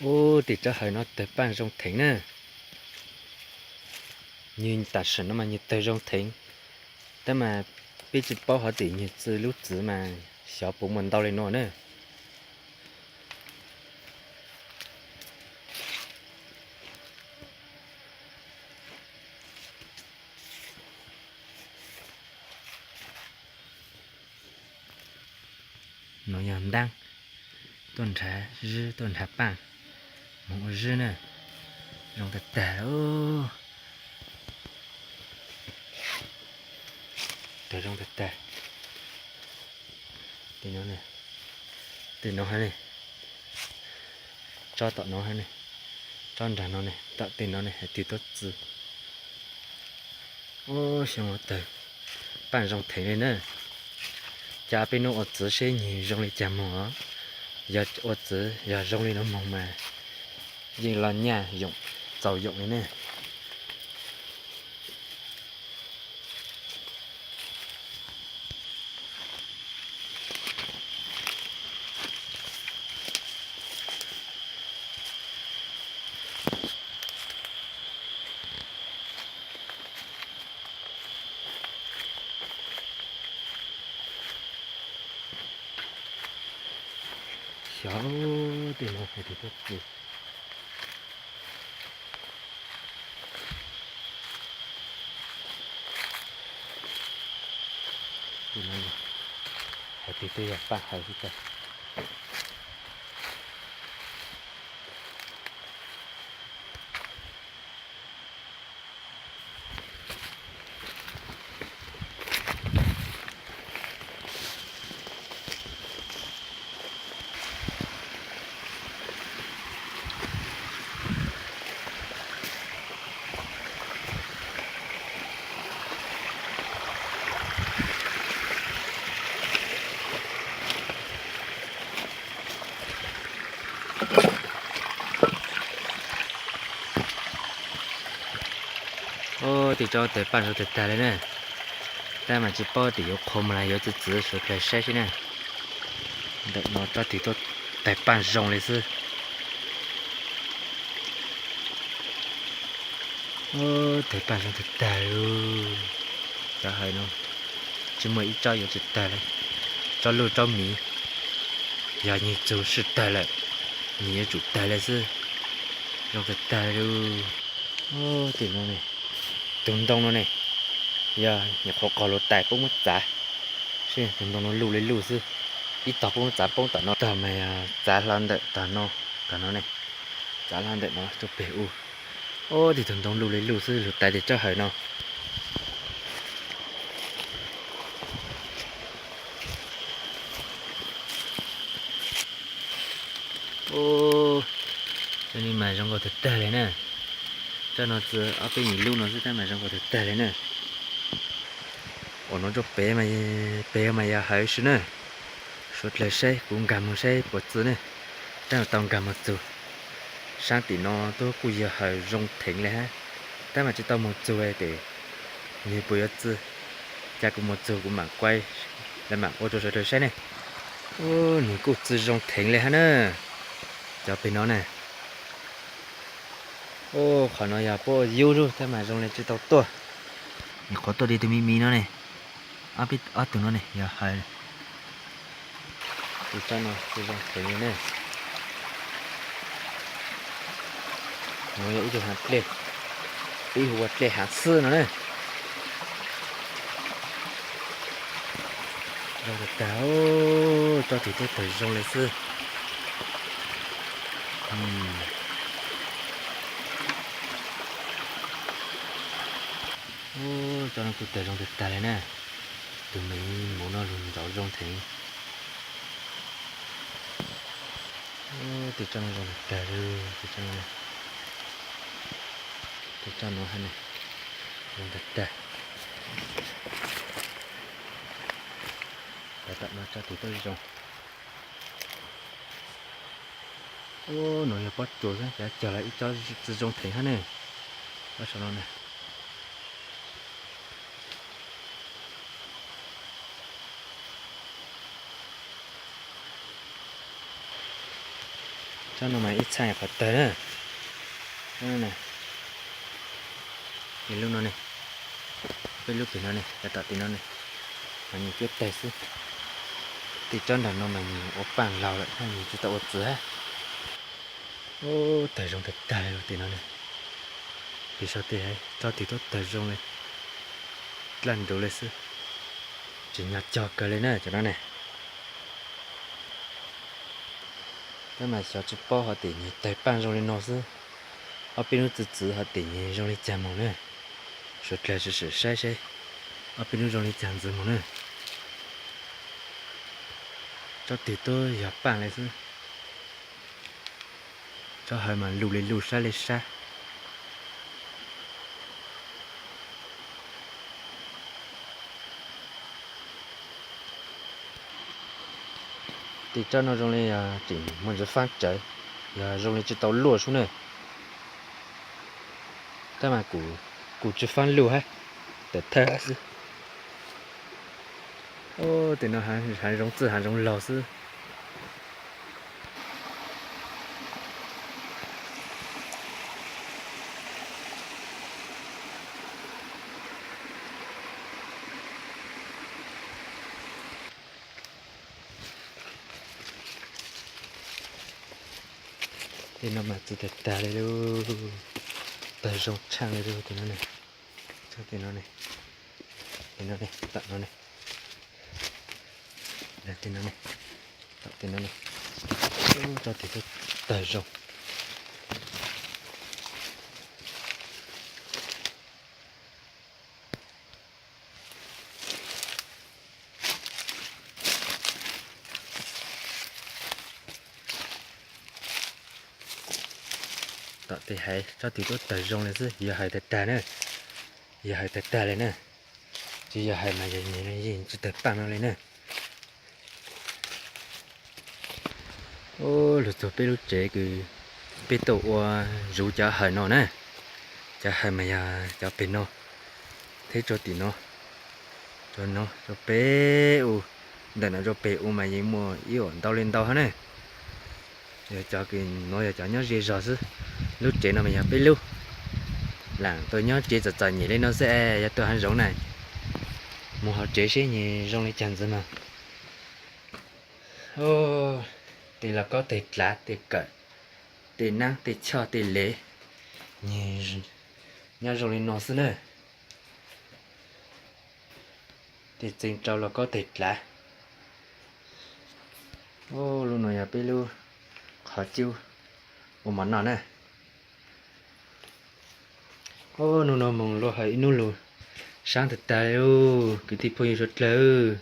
Ub, tim tsob hawm no tawg paj zoo theev na. Nyuag tam sim no mas nyuag tawg zoo theev, tab mas peb tsis paub hov tim nyuag txwv lub txwv mas xyov puas muaj ntau li no na. No yog ntaab, tuaj nrhav zwb tuaj nrhav paj, moog ua zwb na. Zoo tag tag, tawg zoo tag tag. Tej no, tej no hab ne, tsob tom no hab ne, tsob nraag no ne, tom tej no ne hais tias tuaj txwv. Ub, xyoo no tawg paj zoo theev li na. Cas peb nub ua txwv seb nyuag zoo li cas moog os. Yog ua txwv yog zoo li no moog mas yeej loj nyaj yoom txaus yoom li ne. Xyov tej no hais tias tuaj txwv. Tej no hais tias tej yog paj hawm xwb tag. Ub, tej tsob tawg paj zoo tag tag li na. Tab mas tsis paub tias yuav qhuav mus los yuav txwv txwv, suav dlawg saib seb na. Ntawm no tsob twg tuaj tawg paj zoo li xwb. Ub, tawg paj zoo tag tag li. Cov hawm no tsis muaj ib tsob yuav tsis tawg li. Tsob luj tsob miv, yog nyuag txug sij tawg lawm, nws yuav tsum tawg li xwb. Zoo tag tag li. Ub, tej no ne, tug ntoo no ne, yog nyuam qhuav qog lug tais poob muab txav, seb tug ntoo no luj li luj xwb. Ib tog poob muab txav poob tom no, tog mas yog txav hlo ntawm tog no, tog no ne, txav hlo ntawm no tuaj peg u. Ub, tej tug ntoo luj li luj xwb, lug tais tej tsob hawm no. Ub, tsob no mas zoo nkauj tag tag li na. Tsob no txwv ob peb nyuag lub no xwb tab mas zoo nkauj tag tag li na. Ua no rau pem, pem mas yog hawm xwb na. Suav dlawg saib, kuv nkag mus saib puas txwv ne. Tab mas tau nkag mus txug saab tim no tub kuj yog hawm zoo theev li hab. Tab mas tsis tau mus txug tes nws puas yuav txwv. Cas kuv mus txug kuv mam kuaj, lawv mam ua rau suav dlawg saib ne. Ub, nws kuj txwv zoo theev li hab na. Cov peg no na. Ub, qhov no yog puab ua yub lug tab mas zoo li tsis tau tuaj. Nyuam qhuav tuaj di tus me me no ne. Ob peb, ob tug no ne yog hawm. Tus tsob no kuj zoo heev li na. No yog ib tug haav dlej, peb hu ua dlej haav xwb no na. Zoo tag tag, tsob twg tuaj tawg zoo li xwb. Tsob no kuj tawg zoo tag tag li na. Tus me muv no lug nrov zoo theev. Tej tsob no zoo tag li, tej tsob no, tej tsob no hab ne, zoo tag tag. Lawv tom no tsob twg tuaj zoo. Ub, no yog pob tsuas xwb, cas cog lawm ib tsob txwv zoo theev hab ne. Pob saum no na. Tsob no mas ib txhaj qhov tawg na. Lub no ne, peb lub pem no ne, tom tim no ne, mas nws cuab tawg xwb. Tim tsob nram no mas nws ua paaj laug lawm, nws tsis tau ua txiv hab. Ub, tawg zoo tag tag li tim no ne. Pem saum tej tsob twg tuab tawg zoo li, dlaj nruv li xwb. Tsim nyog cog kawg li na cov no ne. Tab mas xyov tsis paub hov tim nws tawg paaj zoo li no xwb. Ob peb lub txwv txwv hov tim nws zoo li cas mus na. Suav dlawg sim sim saib seb ob peb lub zoo li cas ntxiv mus na. Tsob twg tuab yog paaj li xwb. Tsob hawv mas lug li lug sab li sab. Tim tsob no zoo li yog tseem muaj ntsis faab tsawv, yog zoo li tsis tau luaj sub na. Tab mas kuv tsis faab lug hab, tawm thawj hab xwb. Ub, tim no hav zoov txwj hav zoov laug xwb. Tej no mas txwv tag tag li lauj, tawg zoo tshaaj li lauj. Tim no ne, tim no ne, tim no ne, tom no ne, tim no ne, tom tim no ne, tsob tim tawg zoo. Tom tej haiv tsob twg tuab tawg zoo li xwb, yog hais tag tag na, yog hais tag tag li na, tsis yog hais mas yog nyias yeej tsis tawg paaj no li na. Ub, lug txug peb lub tsev kws peb tuaj ua zuv cov hawm no na. Cov hawm mas yog cov peg no, theb rua tim no, rua no rua peg u, ntawm no rua peg u mas yeej muaj ib uam ntau li ntau hab na. Yog cov kws nuav yog cov nyob ze zog xwb. Lub tsev no mas yog peb lub. Laam tuaj nyob tsev txom txom nyem li no xwb es yog tuaj hav zoov na, mus hauv tsev seb nws zoo li cas ntxiv mas. Tej lauj kaub teg dlav tej kawm, tej naab tej choj tej lev, nws nyob zoo li no xwb na. Tej txee rau lauj kaub teg dlav. Lub no yog peb lub qhov cub ua mov noj na. Ub, nub no moog luaj hawm ib nub lug saab tag tag li, kwv tij phooj ywg suav dlawg.